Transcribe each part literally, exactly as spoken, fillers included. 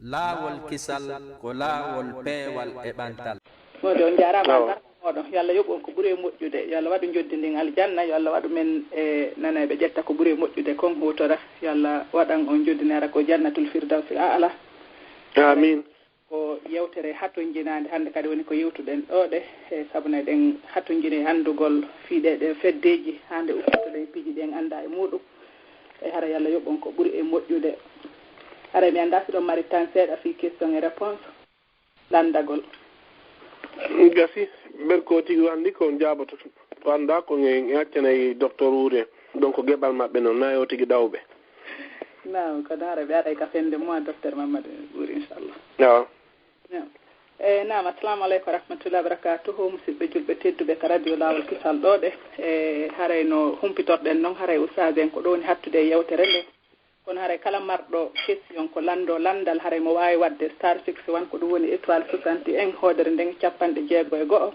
Laawol kisal ko laawol peewal e ɓantal. Moodi, on njaaraama. Awa. Albarka mooɗon. Yo Allah yoɓu on ko ɓuri e moƴƴude. Yo Allah waɗu njoddi ndin aljanna. Yo Allah waɗu men e nanayɓe ƴetta ko ɓuri e moƴƴude kon huutora. Yo Allah waɗan on njoddi ne ara ko jannatul firdawsil aala. Amin. Ko yewtere hatonjinaande hannde kadi woni ko yewtuɗen ɗo ɗe, e sabu no eɗen hatonjini e anndugol fii ɗee ɗen feddeeji, haa nde ukkitoɗen piiji ɗi en anndaa e muuɗum. E hara yo Allah yoɓ on ko ɓuri e moƴƴude. Haray mi anndaa si ɗon mari tan seeɗa fii question e réponse, lanndagol. Gasi, ɓen ko tigi anndi ko jaaboto. O anndaa ko en accanay docteur Wuri en. Donc geɓal maɓɓe noon, na yo tigi dawɓe. Naam, ko daara ɓe aray ka fende mo docteur Mamadou Wuri, inchallah. Awa. Naam. E, naam, assalamu aleykum wa rahmatullahi wa barakatuhu. Musidɓe julɓe tedduɓe ka radio Laawol Kisal ɗo ɗe. E, haray no humpitorɗen noon, haray ustaas en ko ɗo woni hattude e yewtere nde. Kono haray kala marɗo question ko lanndo lanndal, haray mo waawi waɗde star six one, ko ɗum woni étoile soixante et un, hoodere nden capanɗe jeego e go'o.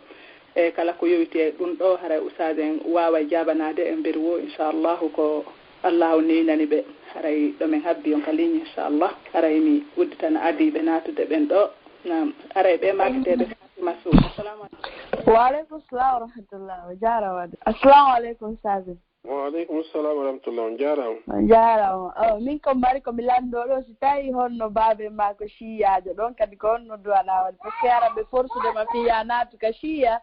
E kala ko yowiti e ɗum ɗo, haray ustaas en waaway jaabanaade en mberi wo, inchallahu, ko Allahu neynani ɓe. Haray ɗo men habbi on ka ligne, inchallah. Haray mi udditana adiiɓe naatude ɓen ɗo. Naam, haray ɓe maakiteeɓe Fatima Sow. Assalamu aleykum. Wa aleykum salam wa rahmatullah. O jaaraama de. Assalamu aleykum, ustaas. Wa aleykum salam wa rahmatullah. On jaaraama. On jaaraama. Oh, min ko mari ko mi lanndo ɗo, si tawi honno baabe ma ko shiyaajo, ɗon kadi ko honno duwanaa waɗi? Parce que hara ɓe forsude ma fii yaa naatu ka shiya,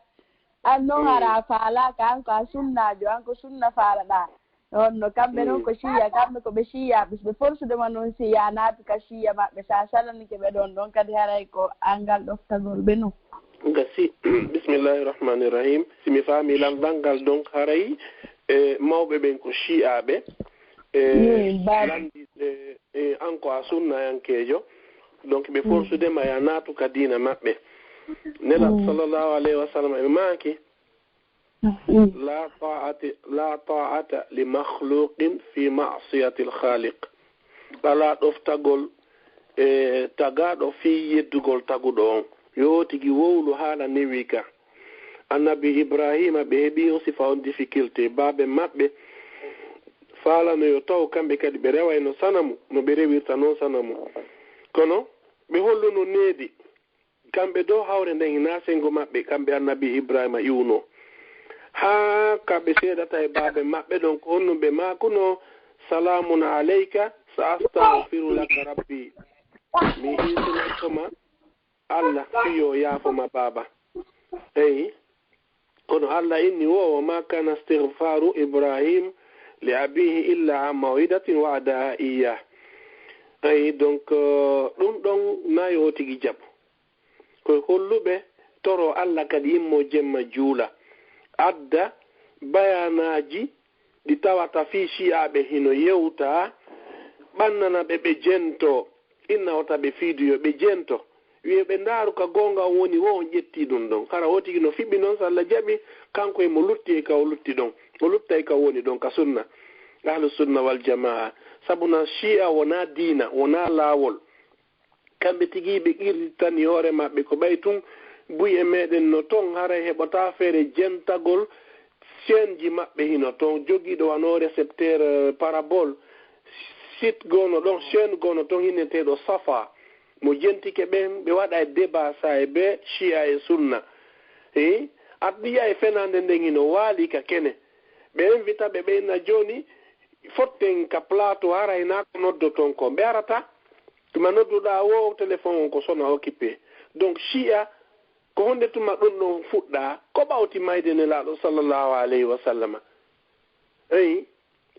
an noon hara a faalaaka, an ko a sunnaajo, an ko sunna faalaɗaa. Honno kamɓe noon ko shiya, kamɓe ko ɓe shiyaaɓe, si ɓe forsude ma noon si yaa naatu ka shiya maɓɓe, sa salanike ɓe ɗon, ɗon kadi haray ko anngal ɗoftagol ɓe noon. Gasi, bismillahi rahmani rahim. Si mi faami lanndal ngal, donc haray, e, mawɓe ɓen ko shi'aaɓe, e, lanndi, e, e, an ko a sunnayankeejo. Donc ɓe forsude ma yaa naatu ka diina maɓɓe. Nela sallallahu alayhi wa sallam ɓe maaki, la ta'ata, la ta'ata li makhluqin fi ma'siyatil khaliq. Alaa ɗoftagol e tagaaɗo fii yeddugol taguɗo on. Yo tigi wowlu haala newi ka. Annabi Ibrahima, ɓe heɓi on sifa on difficulté. Baabe maɓɓe faalano yo taw kamɓe kadi ɓe rewayno sanamu, no ɓe rewirta non sanamu. Kono ɓe holluno needi. Kamɓe dow hawre nden hinaa senngo maɓɓe, kamɓe Annabi Ibrahima iwno. Haa ka ɓe seedata e baabe maɓɓe ɗon, ko honno ɓe maakuno, "Salamun alayka, sa astaghfiru laka rabbi." Mi insinanto ma Allah, fii yo yaafo ma baaba. Eyi. Kono Allah inni wo, "Wa ma kana istighfaru Ibrahim li abihi illa an maw'idatin wa'adaha iyyah." Eyi, donc, euh, ɗum ɗon na yo tigi jaɓu. Ko holluɓe toro Allah kadi immo jemma juula. Adda bayanaaji ɗi tawata fii shi'aaɓe hino yewta, ɓannana ɓe ɓe jento, inna wota ɓe fiidu yo ɓe jento. Wi'e ɓe ndaaru ka goonga on woni wo on ƴetti ɗum ɗon. Hara o tigi no fiɓi noon, so Allah jaɓi, kanko e mo lutti e ka o lutti ɗon. O lutta e ka o woni ɗon ka sunna. Ahlu sunna wal jamaa. Sabu na shi'a wonaa diina, wonaa laawol. Kamɓe tigi ɓe qirritani hoore maɓɓe ko ɓay tun buy e meɗen no ton, haray heɓotaa feere jentagol chaîne ji maɓɓe hino ton jogiiɗo wano récepteur, euh, parabole, site goono ɗon, chaîne goono ton hinneteeɗo Safa. Mo jentike ɓen, ɓe waɗa e débat sa e be Shia e Sunna. Eh? Aɗa yi'a e fenaande nden hino waali ka kene. Ɓe invita ɓe ɓe inna jooni, fotten ka plateau, haray naa ko noddoton kon. Ɓe arata, tuma nodduɗaa wo, téléphone on ko sona occupé. Donc, Shia, ko honde tuma ɗum ɗon fuɗɗaa? Ko ɓawti mayde Nelaaɗo sallallahu alayhi wa sallama? Eyi,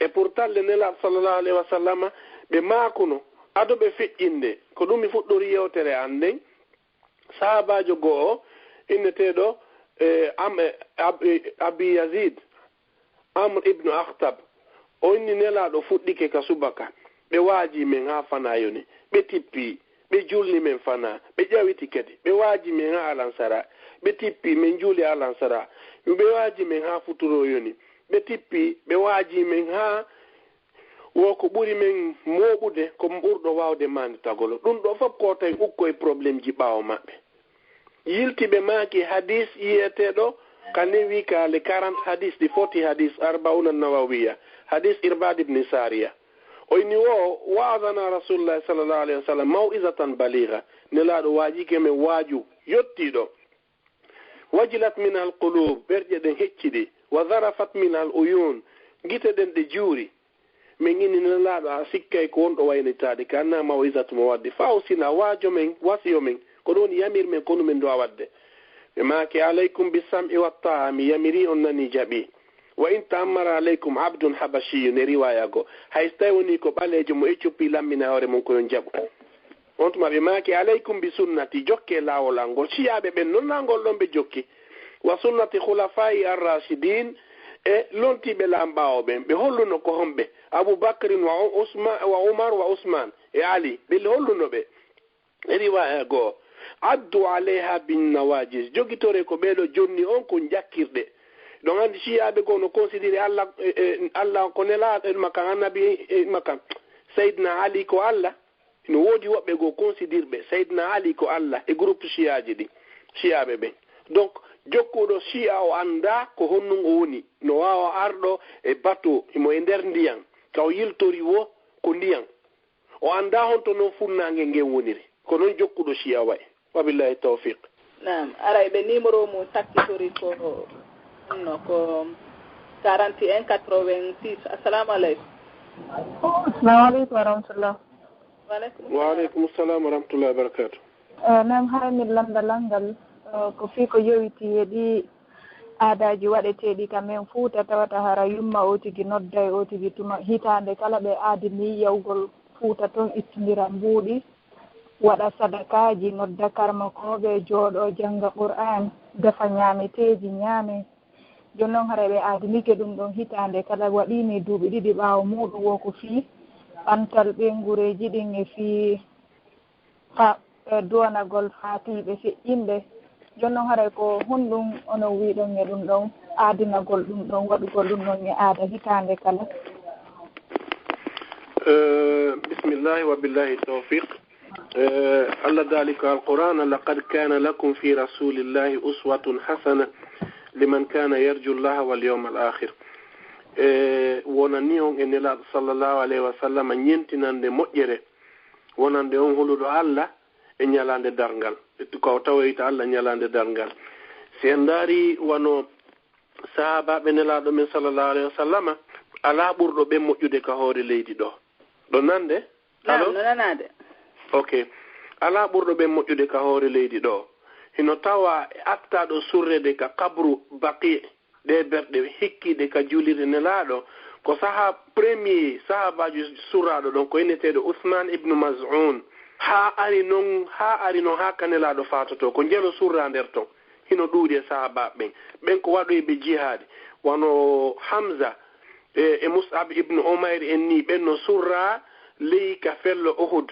e pourtant le Nelaaɗo sallallahu alayhi wa sallama, ɓe maakuno, ado ɓe feƴƴinde, ko ɗum mi fuɗɗori yewtere an nden, sahaabaajo go'o inneteeɗo, eh, Am-, eh, Ab-, eh, Abi Yazid, Amr ibn Akhtab, o inni Nelaaɗo fuɗɗike ka subaka, ɓe waaji men haa fanaa yoni, ɓe tippi, ɓe julni men fanaa, ɓe ƴawiti kadi, ɓe waaji men haa alansara, ɓe tippi, men juuli alansara, ɓe waaji men haa futuro yoni, ɓe tippi, ɓe waaji men haa wo ko ɓuri men mooɓude, ko ɓurɗo waawde maanditagol. Ɗum ɗo fof ko tawi ukko e problème ji ɓaawo maɓɓe. Yilti ɓe maaki hadis yi'eteeɗo ka newi ka les quarante hadis, ɗi forty hadis, Arbauna Nawawiya, hadis Irbad ibn Sariya. O inni wo, "Wa'adana Rasulullahi sallallahu alayhi wa sallam maw'izatan baligha." Nelaaɗo waajike men waaju yottiiɗo. "Wajilat minha al-qulub", ɓerƴe ɗen hecciɗi. "Wa zarafat minha al-uyun", gite ɗen ɗe juuri. Men inni Nelaaɗo a sikkay ko wonɗo waynitaade ka, anna maw'izatu mo waddi. Fa usina, waajo men, wasiyo men, ko ɗum woni yamir men, ko ɗum men du'a wadde. Ɓe maaki, "Alaykum bis-sam'i wat-ta'a", mi yamiri on nani jaɓi. "Wa in ta'ammara alaykum abdun habashiyyun", e riwaya go. Hay so tawi woni ko ɓaleejo mo Éthiopie lammina hoore mum ko yon jaɓu. On tuma ɓe maaki, "Alaykum bi sunnati", jokke laawol an ngol. Siyaaɓe ɓen non laawol ɗon ɓe jokki. "Wa sunnati khulafai ar-rashidin", e lontiiɓe laamɓaawo ɓen. Ɓe holluno ko homɓe? Abu Bakrin wa Usma-, wa Umar wa Usman e Ali. Ɓe holluno ɓe. E riwaya goo, "Addu alayha bin nawajis", jogitore ko ɓeeɗo jonni on ko jakkirɗe. Ɗon anndi siyaaɓe goo no considéré Allah, e, e, Allah ko nelaaɗo e makan, annabi e makan, Seydina Ali ko Allah. No woodi woɓɓe goo considérɓe Seydina Ali ko Allah e groupe siyaaji ɗi, siyaaɓe ɓen. Donc, jokkuɗo siya o anndaa ko honɗum o woni. No waawa arɗo e bateau, himo e nder ndiyan, ka o yiltori wo ko ndiyan. O anndaa honto non funnaange ngen woniri. Ko non jokkuɗo siya wa'i. Wabillahi tawfiq. Naam, aray ɓe numéro mum sakkitori ko honno ko quarante et un quatre-vingt-six. Assalamu aleykum. Assalamu aleykum wa rahmatullah. Wa aleykum salam. Wa aleykum salam wa rahmatullahi wa barakatuh. Eh, naam, hay min lamndalal ngal, eh, ko fii ko yowiti e ɗi aadaaji waɗeteeɗi ka men Fuuta, tawata hara yumma o tigi nodday o tigi tuma hitaande kala ɓe aadini yawgol Fuuta ton ittindira mbuuɗi, waɗa sadakaaji, nodda karmakooɓe, jooɗoo jannga Qur'aan, defa ñaameteeji, ñaame. Jooni non haray ɓe aadinike ɗum ɗon hitaande kala waɗii ni duuɓi ɗiɗi ɓaawo muuɗum wo ko fii ɓantal ɓeynguureeji ɗin e fii fa-, e duwanagol faatiiɓe feƴƴinɓe. Jooni non haray ko honɗum onon wi'ɗon e ɗum ɗon aadinagol ɗum ɗon, waɗugol ɗum ɗon e aada hitaande kala? Eh, bismillahi wa billahi tawfiq. Eh, Allah daali ko Alqur'aana, "Laqad kana lakum fi rasulillahi uswatun hasana liman kana yarju Allaha wal yawmal akhir." Eh, wonani on e Nelaaɗo sallallahu alayhi wa sallam ñentinande moƴƴere, wonande on huluɗo Allah e ñalaande darngal. E tu-, ko tawoyta Allah ñalaande darngal. Si en ndaari wano sahaabaaɓe Nelaaɗo men sallallahu alayhi wa sallama, alaa ɓurɗo ɓen moƴƴude ka hoore leydi ɗo. Ɗo nande? Naam, allo? No nanaade. Ok. Alaa ɓurɗo ɓen moƴƴude ka hoore leydi ɗo. Hino tawa e attaaɗo surrede ka qabru Baqi, ɗe berɗe hikkiiɗe ka juulirde Nelaaɗo, ko saha-, premier sahaabaajo surraaɗo ɗon ko inneteeɗo Usmaan ibnu Maz'un. Haa ari non, haa ari non, haa ka Nelaaɗo faatotoo, ko njelo surraa nder ton. Hino ɗuuɗi e sahaabaaɓe ɓen. Ɓen ko waɗoyɓe jihaadi, wano Hamza, e, e Mus'ab ibnu Umayr en nii, ɓen no surraa ley ka fello Uhud.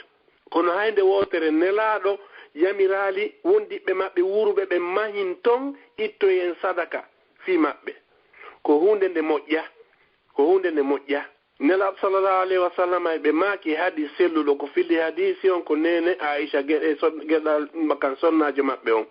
Kono hay nde wootere Nelaaɗo yamiraali wondiɓɓe maɓɓe wuuruɓe ɓen mahin ton ittoyen sadaka fii maɓɓe. Ko huunde nde moƴƴa. Ko huunde nde moƴƴa. Nelaaɗo sallallahu alayhi wa sallam e ɓe maaki e hadiis selluɗo, ko fili hadiisi on ko neene Aisha ge-, e son-, geɗal ma-, kan sonnaajo maɓɓe on.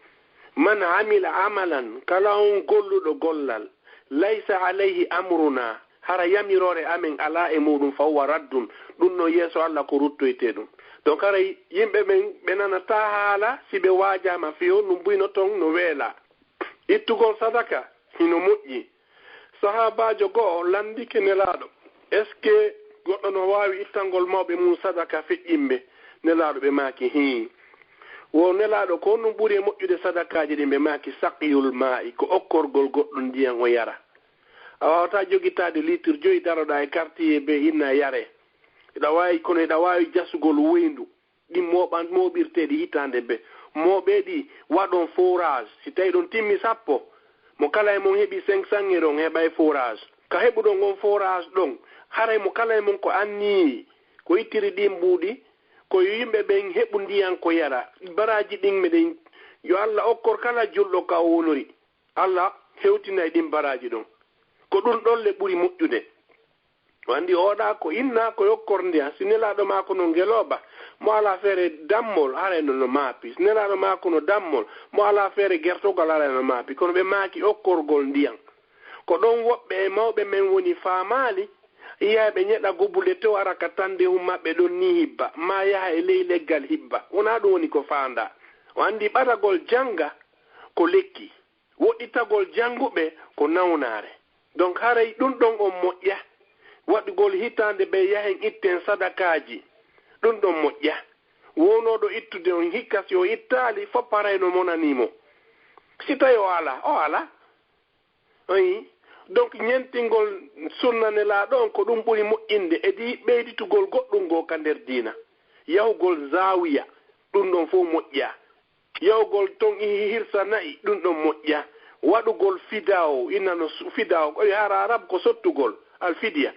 "Man amila amalan", kala on golluɗo gollal, "laysa alayhi amruna", hara yamiroore amen alaa e muuɗum, "fa huwa raddun", ɗum ɗon yeeso Allah ko ruttoytee ɗum. Donc hara yimɓe ɓen ɓe nanataa haala si ɓe waajaama few, ɗum buyno ton no weelaa. Ittugol sadaka hino moƴƴi. Sahaabaajo go'o lanndike Nelaaɗo, "Est-ce que goɗɗo no waawi ittangol mawɓe mum sadaka feƴƴinɓe?" Nelaaɗo ɓe maaki, "Hii." Wo Nelaaɗo, "Ko honɗum ɓuri e moƴƴude sadakaaji ɗin?" Ɓe maaki, "Saqyul maa'i, ko okkorgol goɗɗo ndiyan o yara. A waawataa jogitaade liitir joyi, daroɗaa e quartier ɓe inna yare. Eɗa waawi, kono eɗa waawi jasugol woyndu." Ɗin mooɓan-, mooɓirteeɗi hitaande be. Mooɓee ɗi, waɗon forage. Si tawii ɗon timmi sappo, mo kala e mon heɓi cinq cents euro, on heɓay forage. Ka heɓuɗon on forage ɗon, haray mo kala e mon ko anniyii, ko ittiri ɗin mbuuɗi, ko yo yimɓe ɓen heɓu ndiyan ko yara. Baraaji ɗin meɗen, yo Alla okkor kala julɗo ka o wonori. Alla hewtinay ɗin baraaji ɗon. Ko ɗun ɗon le ɓuri moƴƴude. O anndi oɗa ko inna ko yokkor ndiyan. Si nelaaɗo maa ko no ngelooba, mo alaa feere dammol, haray no no maapi. Si nelaaɗo maa ko no dammol, mo alaa feere gertogol, haray no maapi. Kono ɓe maaki okkorgol ndiyan. Ko ɗon woɓɓe e mawɓe men woni faamaali, Yaha ɓe ñeɗa gobule tew ara ka tandehun maɓɓe ɗon ni hibba, maa yaha e ley leggal hibba. Wonaa ɗun woni ko faandaa. O anndi ɓadagol jannga ko lekki. Woɗɗitagol jannguɓe ko nawnaare. Donc haray ɗun ɗon on moƴƴa. Waɗugol hitaande ɓe yahen itten sadakaaji. Ɗun ɗon moƴƴa. Wownooɗo ittude on hikka si o ittaali, fof paray no monanii mo. Si tawi o alaa, o alaa. Ayi, donc ñentingol sunna Nelaaɗo on ko ɗun ɓuri moƴƴinde, e di ɓeyditugol goɗɗun goo ka nder diina. Yahugol zaawiya, ɗun ɗon fow moƴƴaa. Yahugol ton i hirsa na'i, ɗun ɗon moƴƴaa. Waɗugol fidaawo, inna no su-, fidaawo, ko hara Arab ko sottugol, alfidiya,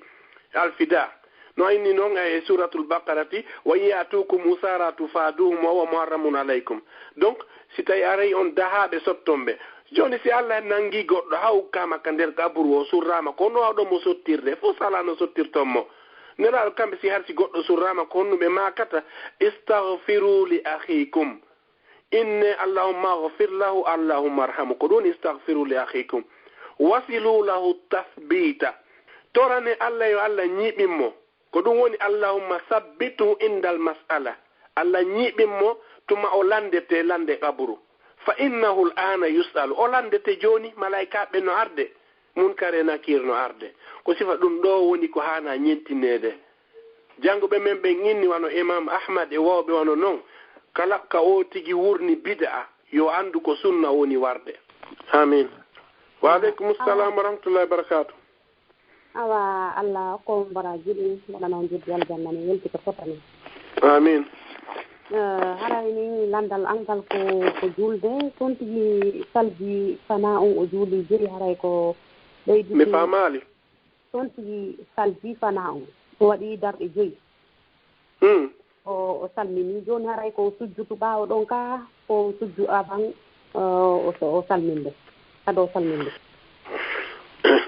alfida. No inni non e Suratul Baqarati, "Wa in ya'tukum usara tufaduhum wa huwa muharramun alaykum." Donc, si tawi aray on dahaaɓe sotton ɓe. Jooni si Allah nangi goɗɗo hawkaama ka nder qaburu o surraama, ko no wawɗon mo sottirde? Fof sala no sottirton mo. Nelaaɗo kamɓe si har si goɗɗo surraama ko honno ɓe maakata, "Istaghfiru li akhikum." Inne Allahumma ighfir lahu, Allahumma arhamu. Ko ɗun istaghfiru li akhikum. Wasilu lahu tathbita. Torane Allah yo Allah ñiiɓin mo. Ko ɗun woni Allahumma sabbithu indal mas'ala. Allah ñiiɓin mo tuma o landete lande qaburu. Fa innahu al-ana yus'alu. O landete jooni, malaa'ikaaɓe no arde. Munkar e Nakiir no arde. Ko sifa ɗun ɗoo woni ko haanaa ñentineede. Jannguɓe men ɓen inni wano Imaam Ahmad e wawɓe wano non, kala ka o tigi wurni bid'a, yo anndu ko sunna woni warde. Amin. Wa aleykum salam wa rahmatullahi wa barakatuh. Awa, Allah hokku on baraaji ɗin, waɗana on jeddi aljanna, mi welti ko fotani. Amin. Eh, haray ni landal an ngal ko, ko juulde, tontigi salji fanaa on o juuli joyi, haray ko ɓeydude. Mi faamaali. Tontigi salji fanaa on, o waɗi darɗe joyi. Hmm. O, o salmini. Jooni haray ko sujjutu ɓaawo ɗon ka, ko sujju aban, eh, o, o salminde, ado salminde.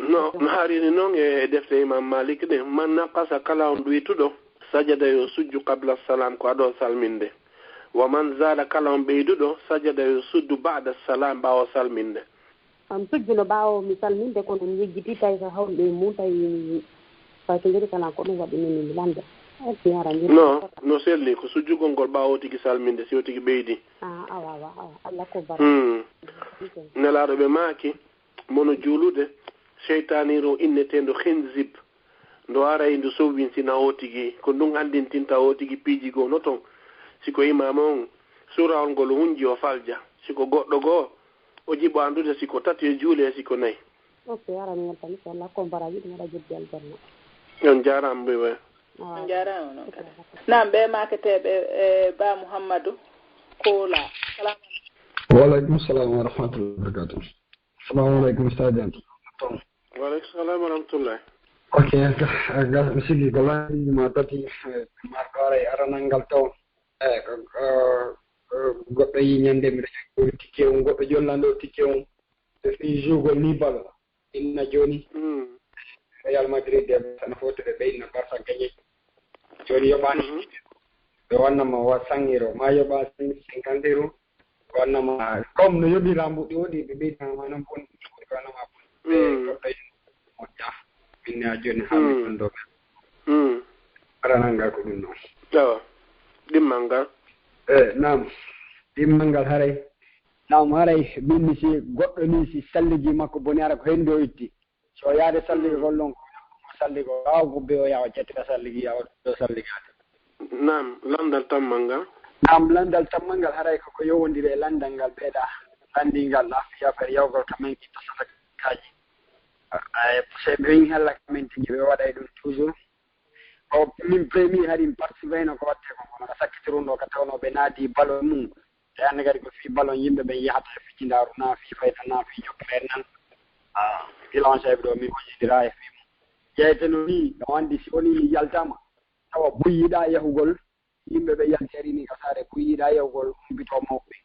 No, no haarini non e defte Imam Malik ɗe, "Man naqasa", kala on ɗuytuɗo, "sajada", yo sujju qabla salam, ko ado salminde. "Wa man zada", kala on ɓeyduɗo, "sajada", yo sujju ba'da salam, ɓaawo salminde. An sujjuno ɓaawo mi salminde, kono mi yejjiti tawi ko hawrude e mum, tawi mi faytondiri kala ko ɗum waɗi min mi landa. Acci hara njiri. No, no selli ko sujjugol ngol ɓaawo tigi salminde, si o tigi ɓeydi. Ah, awa, awa, awa. Allah ko barka. Hmm. Nelaaɗo ɓe maaki, mono juulude, seytaaniiru inneteendo Khinzib, ndo aray ndu sowwinsina o tigi, ko ndun anndintinta o tigi piiji goo no ton. Si ko imaama on, suurawol ngol hunji o falja. Si ko goɗɗo goo, o jiɓo anndude si ko tati o juuli e si ko nayi. Ok, ara mi weltani ko Allah ko mbara yiɗi mbaɗa jeddi aljanna. On jaaraama, mboy waay. On jaaraama noon kadi. Naam, ɓe maaketeeɓe e Ba Muhammadu Koola. Salaam aleykum. Wa aleykum salam wa rahmatullahi wa barakatuh. Salamu aleykum, Sadio. Wa aleykum salam wa rahmatullahi. Ok, ga, ga, mi sikki ko laajiji ma tati, eh, marɗo ara e aranal ngal taw. Eh, ko, ko, ko goɗɗo yi ñande mi ɗo tikke on, goɗɗo jollanɗo tikke on. So fii jugol ni balo. Inna jooni. Mm. Real Madrid e Barça no fowtude ɓe inna Barça gagné. Jooni yoɓaani. Mhm. Ɓe wanna ma wa cent euros. Ma yoɓa cinquante euros. Wanna ma comme no yoɓira mbuɗi woɗi ɓe ɓeyda ma non bon. Ɓe wanna ma bon. Ɓe Mm. goɗɗo yi moƴƴa. Min ne a jooni haalde Mm. ɗon ɗo. Mm. Aranal ngal ko ɗum noon. Awa. Ɗimmal ngal. Eh, naam. Ɗimmal ngal haray. Naam, haray min mi si goɗɗo ni si salligi makko boni ara ko henndo itti. So yaade salligol ɗon ko salligol ɓaawo gubbe o yawa ƴettira salligi yawa ɗo salligaade. Naam, landal tammal ngal. Naam, landal tammal ngal haray ko, ko yowondiri e landal ngal ɓeeɗa. Landingal na fi affaire yawgol ka men itta sadakaaji. Ay, c'est bien hella ka men tigi ɓe waɗay ɗum toujours. Ko min premier hari mi participé no ko watte ko, kono ka sakkitirundo ka tawno ɓe naati ballon mum. E hannde kadi ko fii ballon yimɓe ɓen yahata e fijindaaru na fii fayda na fii jokkere nan. Ah, gila on sabi ɗo min o yidira e fii mum. Jeyte no ni, no anndi si woni mi yaltama, tawa buy yiɗa yahugol, yimɓe ɓe yalti ari ni ka saare, buy yiɗa yahugol humpito mawɓe.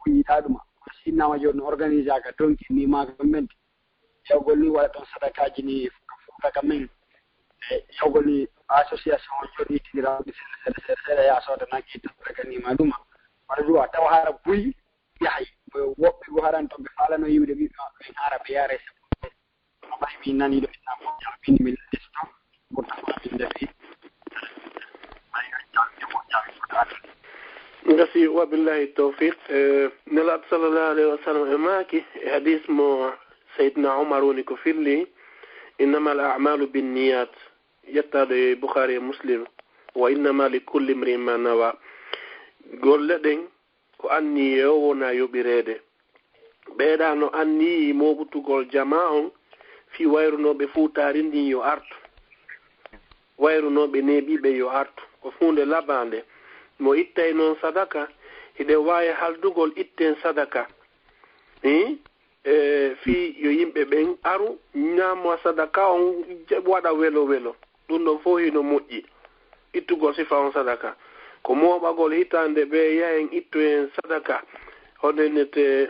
Buy yiɗa ɗuma. Kono si innama jooni no organisé ka donki ni ma ka men. Yawgol ni waɗa ɗon sadakaaji ni ka Fuuta ka men. E yawgol ni association on jooɗi ittidira ɗi seeɗa, seeɗa, seeɗa, seeɗa, ya sooda naki itta sadaka ni ma ɗuma. Waɗa ɗum a tawa hara buy yahay. Woɓɓe go haran to ɓe faalano yiwde ɓiɓɓe maɓɓe ɓen hara ɓe yaare sappo. Kono ɓay mi nani ɗo inna mo jalbini mi listo. Gasi, wa billahi tawfiq. Eh, Nelaaɗo sallallahu alayhi wa sallam e maaki e hadis mo Seydina Umar woni ko filli, "Innamal a'malu binniyat." Yettaaɗo e Bukhari e Muslim, "Wa innama li kulli imri'in ma nawa." Golle ɗen ko anniye o wona yoɓireede. Ɓeeɗa no anniyi mooɓtugol jamaa on fii wayrunooɓe fuutaari ndin yo artu. Wayrunooɓe neeɓiiɓe yo artu. Ko huunde labaande. Mo ittay non sadaka, hiɗe waawi haldugol itten sadaka. Hii? E fii yo yimɓe ɓen aru, ñaama sadaka on, je-, waɗa welo welo. Ɗum ɗon fof hino moƴƴi. Ittugol sifa on sadaka. Ko mooɓagol hitaande ɓe yahen ittoyen sadaka. Hoɗenete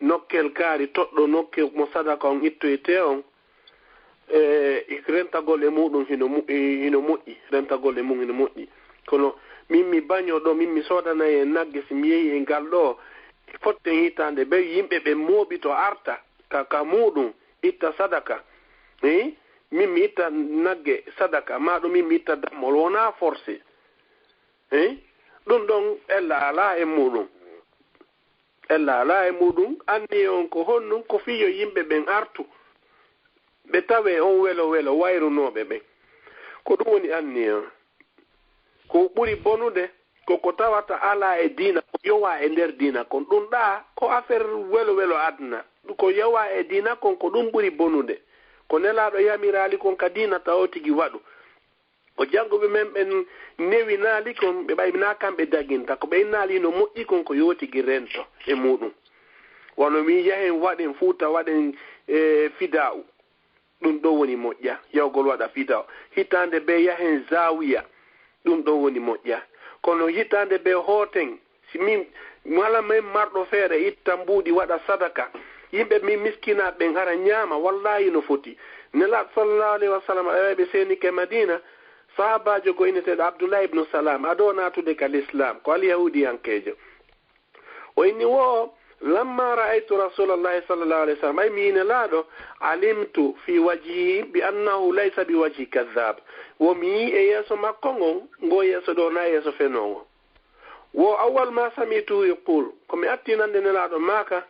nokkel kaari toɗɗo nokkel mo sadaka on ittoytee on. E rentagol e muɗum hino mu-, hino moƴƴi. Rentagol e mum hino moƴƴi. Kono min mi baño ɗo, min mi soodana e nagge, si mi yehi e ngal ɗo, fotten hitaande ɓe yimɓe ɓe mooɓi to arta ka, ka muɗum, itta sadaka. Eh? Min mi itta nagge sadaka, maa ɗum min mi itta dammol, wonaa forcé. Eh? Ɗum ɗon ella alaa e muɗum. Ella alaa e muɗum, anniye on ko honɗum? Ko fii yo yimɓe ɓen artu. Ɓe tawee on welo welo wayrunooɓe ɓen. Ko ɗum woni anniye on. Ko ɓuri bonude, ko ko tawata alaa e diina, ko yowaa e nder diina kon. Ɗum ɗaa, ko affaire welo welo aduna. Ko yowaa e diina kon, ko ɗum ɓuri bonude. Ko Nelaaɗo yamiraali kon ka diina, tawa o tigi waɗu. Ko jannguɓe men ɓen newinaali kon, ɓe ɓay naa kamɓe daginta. Ko ɓe innaali no moƴƴi kon, ko yo tigi rento e muɗum. Wano mi yahen waɗen Fuuta, waɗen, e, fida'u. Ɗum ɗo woni moƴƴa, yawgol waɗa fida'u. Hitaande bee yahen zaawiya, ɗum ɗo woni moƴƴa. Kono hitaande bee hooten, si min, wala men marɗo feere itta mbuuɗi waɗa sadaka. Yimɓe min miskinaaɓe ɓen hara ñaama, wallaahi no foti. Nelaaɗo sallallahu alayhi wa sallam, aɗa ɓe seenike Madiina, sahaabaajo go inneteeɗo Abdullah ibnu Salam, ado naatude ka Lislaam, ko alyahuudiyankeejo. O inni wo, "Lamma ra'aytu Rasulallahi sallallahu alayhi wa sallam," ay mi yii Nelaaɗo, "alimtu fi wajhihi bi annahu laysa bi wajhi kadhab." Wo mi yii e yeeso makko ngon, ngo yeeso ɗo na yeeso fenoowo. Wo awwal ma sami'tuhu yaqul, ko mi atti nande Nelaaɗo maaka,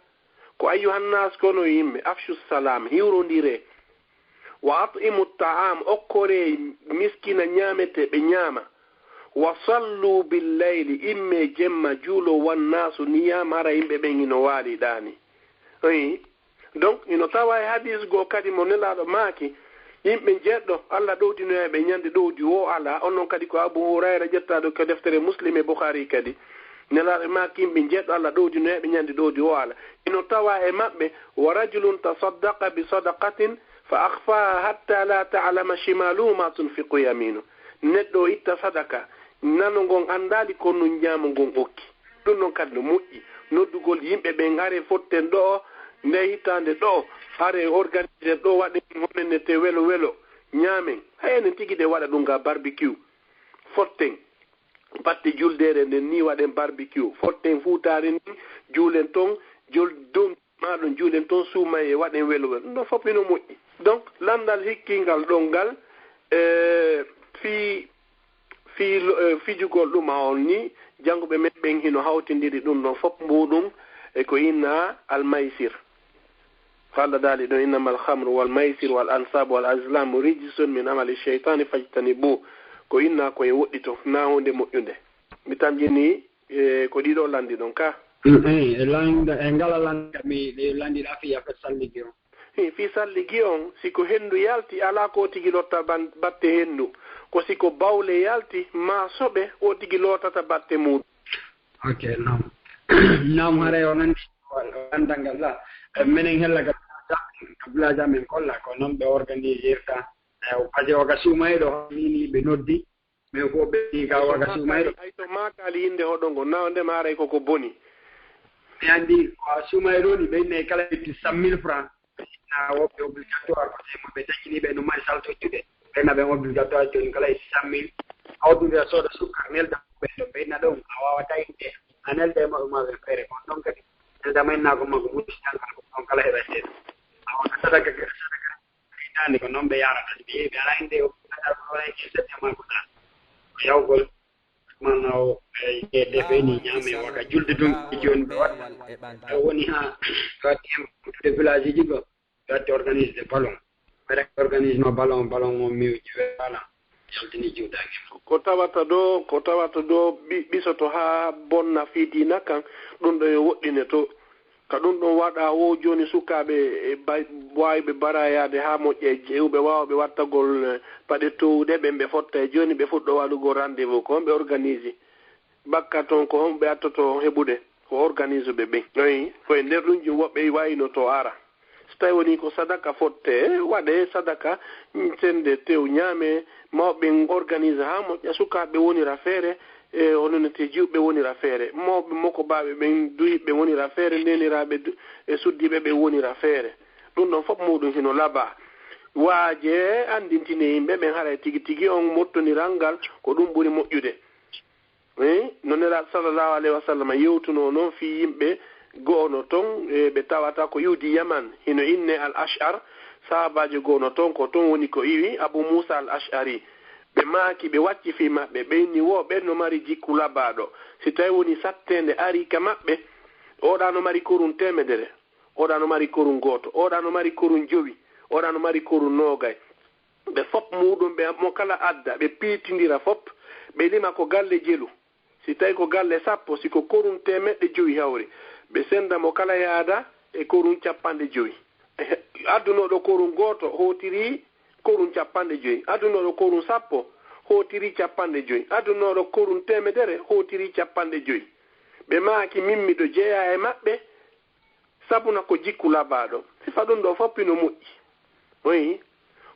ko, "Ayyuhan nas, kono yimɓe, afshu salam, hiwrondire." "Wa at'imu ta'am, okkore miskina ñaamete ɓe ñaama. Wa sallu bil layli, imme jemma juulo, wan nasu niyam, hara yimɓe ɓen hino waali ɗaani." Eyi. Donc, hino tawa e hadis goo kadi mo Nelaaɗo maaki, yimɓe njeɗɗo, Allah ɗowdinoya ɓe ñande ɗowdi woo alaa. On non kadi ko Abu Hurayra ƴettaaɗo ko deftere Muslim e Bukhari kadi. Nelaaɗo maaki yimɓe njeɗɗo, Allah ɗowdinoya ɓe ñande ɗowdi woo alaa. Hino tawa e maɓɓe, "Wa rajulun tasaddaqa bi sadaqatin fa akhfaha hatta la ta'lama shimaluhu ma tunfiqu yaminu." Neɗɗo o itta sadaka, nano ngon anndaali ko nun ñaamo ngon okki. Ɗum non kadi no moƴƴi. Noddugol yimɓe ɓen, hare fotten ɗo, nde hitaande ɗo, hare organiser ɗo, waɗen honene te welo welo, ñaamen. Hay enen tigi de waɗa ɗum ga barbecue. Fotten. Batte juldeere nden ni waɗen barbecue. Fotten fuutaare ni, juulen ton, jol-, don-, maa ɗon juulen ton suumay e waɗen welo welo. Ɗum ɗon fof hino moƴƴi. Donc, lanndal hikkingal ɗon ngal, e, fii, fii lo-, e, fijugol ɗum a on ni, jannguɓe men ɓen hino hawtindiri ɗum ɗon fof mbuuɗum e ko inna almaysir. Ko Allah daali ɗon, "Innamal khamru wal maysir wal ansab wal azlamu rijsun min amali shaytani fajtanibu." Ko inna ko e woɗɗito, na hunde moƴƴunde. Mi tamƴini, e, ko ɗiɗo lanndi ɗon ka. Mm, eh, e lannda, e ngala lannda mi, mi lanndira fii affaire salligi on. Hi, fii salligi on, si ko henndu yalti, alaa ko o tigi lotta ban-, batte henndu. Ko si ko bawle yalti, maa soɓe, o tigi lootata batte muuɗum. Ok, naam. Naam, haray on anndi, on anndal ngal la. Eh, menen hella ka, ka village amen kolla, ko non ɓe organisirta. Eh, parce que o ka suumayɗo, ni, ni ɓe noddi. Mais ko ɓe ka o ka suumayɗo. Ay to maakaali innde hoɗo ngo, na o ndema haray ko ko boni. Mi anndi ko a suumayɗo ni, ɓe inne kala itti cent mille francs. Na woɓɓe obligatoire, parce que mo ɓe dañini ɓe no mari salto ittude. Ɓe na ɓen obligatoire jooni kala itti cent mille. A waɗude a sooda sukkar, nelda ɓe ɗo, ɓe na ɗon, a waawata innde. A nelda e maɓɓe ma ɓe feere, kon ɗon kadi. Nelda ma innaago ma ko mucci tan, ko ɗon kala heɓa seeɗa. A waɗa sadaka, sadaka. Hitaande ko noon ɓe yaarata. Ɓe, ɓe alaa innde o, Yawgol mana o e defe ni ñaame waka julde ɗum e jooni ɓe waɗa. E woni ha ɓe waɗi hemtude village ji ɗo, ɓe waɗi organise de ballon. Ɓe organise no ballon, ballon o miwji wala yaltini jiwdaange. Ko tawata ɗo, ko tawata ɗo ɓi-, ɓisoto haa bonna fii diina kan, ɗum ɗo yo woɗɗine to. Ka ɗum ɗon waɗa wo jooni sukaaɓe e ba-, waawɓe barayaade haa moƴƴa e jeyuɓe waawɓe wattagol, eh, paɗe towuɗe, ɓen ɓe fotta e jooni ɓe fuɗɗo waɗugol rendez-vous ko honɓe organise. Bakka ton ko honɓe attoto heɓude ko organise ɓe ɓen. Ayi, ko e nder ɗum jum woɓɓe wayno to ara. So tawi woni ko sadaka fotte, waɗe sadaka, sende tew ñaame, mawɓe organise haa moƴƴa, sukaaɓe wonira feere, e hono no te jiwɓe wonira feere, mawɓe moko baaɓe ɓen duhiɓe wonira feere, ndeniraaɓe du-, e suddiiɓe ɓe wonira feere. Ɗum ɗon fof muɗum hino laba. Waaje anndintine yimɓe ɓen haray tigi tigi on mottoniral ngal ko ɗum ɓuri moƴƴude. Eh, no Nelaaɗo sallallahu alayhi wa sallam yewtunoo noon fii yimɓe go'ono ton, e ɓe tawata ko iwdi Yaman, hino innee Al Ash'ar, sahaabaajo go'ono ton, ko ton woni ko iwi Abu Muusa Al Ash'ari. Ɓe maaki, ɓe wacci fii maɓɓe, ɓe inni wo ɓen no mari jikku labaaɗo. Si tawi woni satteende arii ka maɓɓe, oɗa no mari korun teemedere, oɗa no mari korun gooto, oɗa no mari korun jowi, oɗa no mari korun noogay. Ɓe fof muɗum ɓe mo kala adda, ɓe piitindira fof, ɓe lima ko galle jelu. Si tawi ko galle sappo, si ko korun teemeɗɗe jowi hawri, ɓe senda mo kala yaada e korun cappanɗe jowi. Addunooɗo korun gooto hootiri korun cappanɗe jowi. Addunooɗo korun sappo hootiri cappanɗe jowi. Addunooɗo korun teemedere hootiri cappanɗe jowi. Ɓe maaki, min miɗo jeyaa e maɓɓe, sabuna ko jikku labaaɗo. Sifa ɗum ɗo fof hino moƴƴi. Oyi,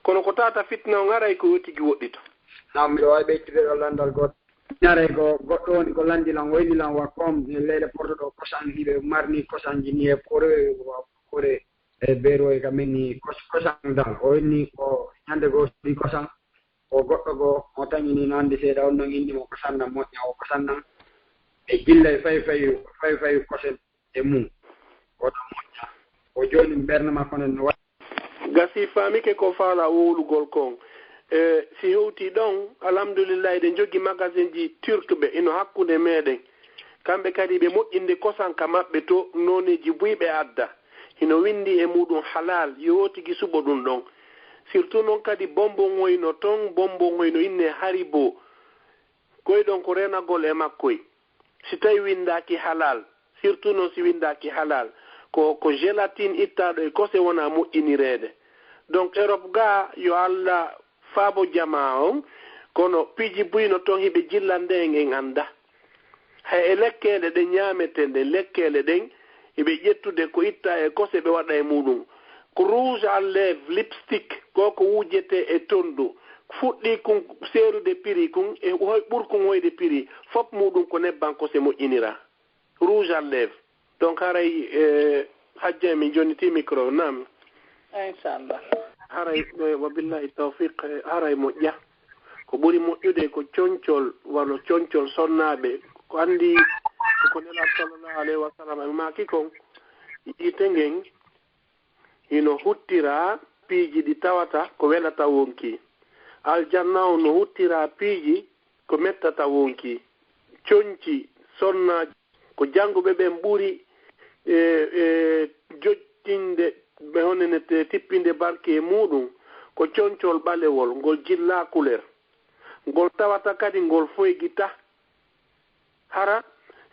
kono ko tata fitna on aray ko yo tigi woɗɗito. Naam, miɗo waawi ɓeydude ɗo lanndal gooto. Ñaare ko goɗɗo woni ko lanndi lan, o inni lan wa koom e leyɗe porto ɗo kosan, hiɓe marni kosanji ni e pore, wa pore e beeru e ka men ni kos-, kosan dal. O inni ko ñande goo sodi kosan, o goɗɗo goo mo tañi ni no anndi seeɗa, on non inni mo kosan nan moƴƴa, o kosan nan. E jillay fay fay, fay fay kosen. E mum, oɗon moƴƴa. O jooni ɓernde makko nden no waɗi. Gasi faamike ko faala wowlugol kon. E, si hewti ɗon, alhamdulillahi, eɗen jogi magasin ji turk ɓe, ino hakkunde meɗen. Kamɓe kadi ɓe moƴƴinde kosan ka maɓɓe to nooneeji buy ɓe adda. Hino winndi e muɗum halal, yo tigi suɓo ɗum ɗon. Surtout noon kadi bonbon hoyno ton, bonbon hoyno inne Haribo. Koy ɗon ko renagol e makkoy. Si tawi winndaaki halal, surtout noon si winndaaki halal, ko, ko gélatine ittaaɗo e kose wona moƴƴinireede. Donc, Europe ga, yo Allah faabo jamaa on, kono piiji buy no toon hiɓe jillande en, en annda. Hay e lekkeele ɗe ñaametee ɗen, lekkeele ɗen hiɓe ƴettude ko itta e kose ɓe waɗa e muɗum. Ko rouge à lèvres, lipstick, ko ko wujetee e tondu. Fuɗɗii kun seerude prix kun, e hoy ɓurkun hoyde prix, fof muɗum ko nebban kose moƴƴiniraa. Rouge à lèvres. Donc, haray, eh, hajja, min jonniti micro, naam. Inchallah. Haray, eh, wa billahi tawfiq, eh, haray moƴƴa. Ko ɓuri moƴƴude ko concol, wano concol sonnaaɓe. Ko anndi ko, ko Nelaaɗo sallallahu alayhi wa sallam e maaki kon, yiite ngen hino huttira piiji ɗi tawata ko welata wonkii. Aljanna on no huttira piiji ko mettata wonkii. Conci sonnaaji ko jannguɓe ɓen ɓuri, e, e, jottinde ɓe honene te tippinde barke e muɗum, ko concol ɓalewol, ngol jillaa kuler. Ngol tawata kadi ngol foygita. Hara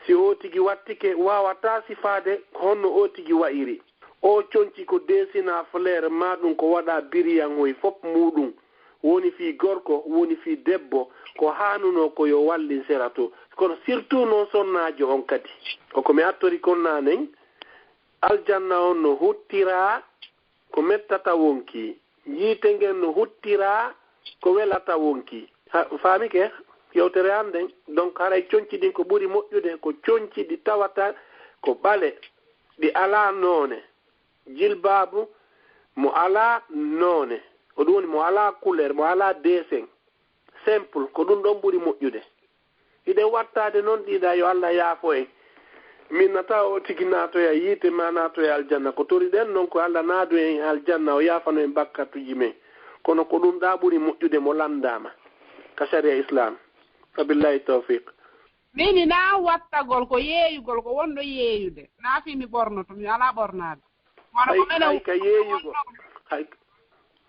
si oo tigi wattike, waawataa sifaade honno oo tigi wa'iri. Oo conci ko deesinaa fleur, maa ɗum ko waɗaa biriyaŋoy, fof muɗum woni fii gorko, woni fii debbo, ko haanunoo ko yo wallin sera to. Kono surtout noon sonnaajo on kadi. Ko ko mi attori kon naanen, aljanna on no huttiraa ko mettata wonkii, yiite ngen no huttiraa ko welata wonkii. Ha, faamike yewtere an nden? Donc, haray conci ɗin ko ɓuri moƴƴude ko conci ɗi tawata ko ɓale, ɗi alaa noone. Jilbaabu mo alaa noone, ko ɗum woni mo alaa couleur, mo alaa dessin. Simple, ko ɗum ɗon ɓuri moƴƴude. Hiɗen wattaade noon ɗiɗa, yo Allah yaafo en. Min na tawa o tigi naatoya yiite, ma naatoya aljanna. Ko toriɗen noon ko Allah naadu en aljanna, o yaafano en bakkatuuji men. Kono ko ɗum ɗaa ɓuri moƴƴude mo lanndaama ka sariya Islam. Wabillahi tawfiq. Mini na wattagol ko yeeyugol ko wonɗo yeeyude. Na fii mi ɓornoto, mi alaa ɓornaade. Wano Hay, ko menen hay ka yeeyugol. Hay,